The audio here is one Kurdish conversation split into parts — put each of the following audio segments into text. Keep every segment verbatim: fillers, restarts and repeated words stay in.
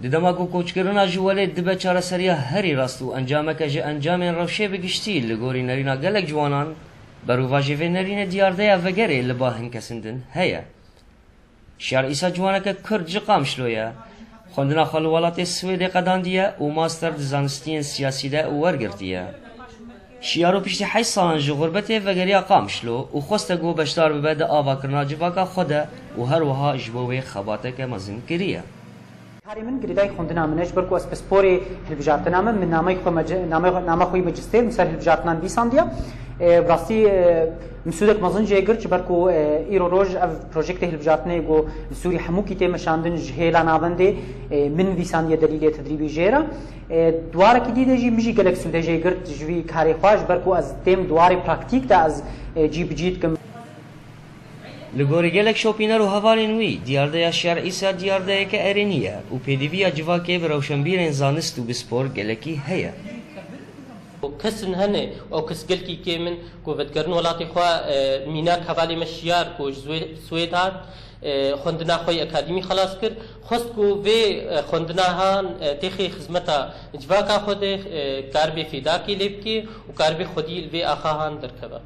Di dema ku koçkirina ji welêt dibe çareseriya herî rast û encameke ji encamên rewşê bi giştî li gorî nerîna gelek ciwanan, berovajî vê nerînê diyardeya vegerê li ba hin kesin din heye. Şiyar Îsa ciwaneke Kurd ji Qamişlo ye. Xwendina xwe li welatê Swêdê qedandiye û master di zanistiyên siyasî de wergirtiye. Şiyaro piştî heşt salan ji xurbetê vegeriya Qamişlo û xweste ku beşdar bibe di avakirina civaka xwe de û her wiha ji bo wê xebateke mezin kiriye. Karê min girêdayî xwendina min e, ji ber ku ez pisporê hilbijartina me, min nameyê xwe mece-, nameyê xwe, nama xwe yî mecistê li ser hilbijartinan nivîsandiye. E, bi rastî, e, min sûdek mezin jê girt, ji ber ku, e, îro roj ev projektê hilbijartinê ku li Sûrî hemûkî tê meşandin ji hêla navendê, e, min nivîsandiye delîlê tedrîbî jê re. E, di warekî dî de jî min jî gelek sûdê jê girt, ji vî karê xwe, ji ber ku ez têm di warê praktîk de ez, e, cî bi cî dikim. Li gorî gelek şopîner û hevalên wî, diyardeya Şiyar Îsa diyardeyeke erênî ye û pêdiviya civakê bi rewşenbîrên zanist û bi spor gelekî heye. Û kesin hene, ew kes gelkî kêm in ku vedigerin welatê xwe, e, mînak hevalê me Şiyar ku ji Swê-, Swêd hat, e, xwendina xwe yê akademî xelas kir, xwest ku vê, e, xwendina han, e, têxê xizmeta civaka xwe de, e, karibê fêdakê lê bike û karibê xwedî li vê axa han derkeve.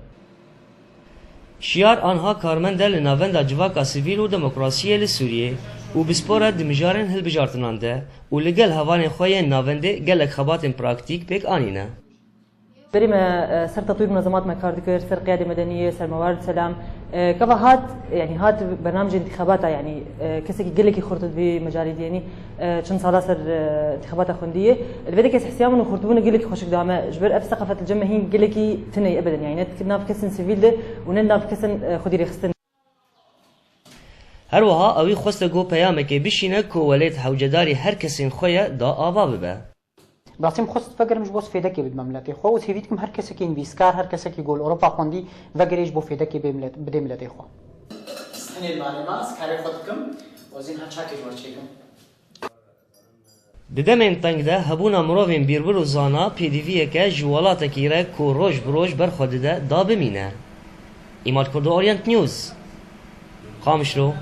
Şiyar anha karmend e li Navenda Civaka Sivîl û Demokrasiyê li Sûriyê û bi spor e di mijarên hilbijartinan de û li gel hevalên xwe yên navendê gelek xebatên praktîk pêk anîne. Berê me, e, ser tetwîr munezemat me kar dikir, ser qiyadê medeniyê, ser mewar selam. E, keva hat, yanî hat bernamijê întîxabata, yanî, e, kesekî gelekî xurt di vî mecalî de, yanî, e, çend sala ser, e, întîxabata xwendiyê. Li vê de kes hisiya min û xurtbûna gelekî xweşik da me. Ji ber ev seqafet li cem me hîn gelekî tune ye ebeden, yanî ne di nav kesên sivîl de û ne di nav kesên, e, xwedî rêxistin. Her wiha ewî xweste ku peyamekê bişîne ku welêt hewcedarî her kesên xwe ye da ava bibe. Bi rastî min xwest vegerim ji bo fêdekê bidime miletê xwe û hêvî dikim her kesekî nivîskar, her kesekî ku li Ewropa xwendî vegerê ji bo fêdekê bê milet, bidê miletê xwe. Tenê li malê me ez karê xwe dikim û ez ên her çakê ji we çêkim. Di demên teng de hebûna mirovên bîrbir û zana pêdiviyeke ji welatekî re ku roj bi roj ber xwe dide da bimîne. Îmad Kurdo Orient News, Qamişlo.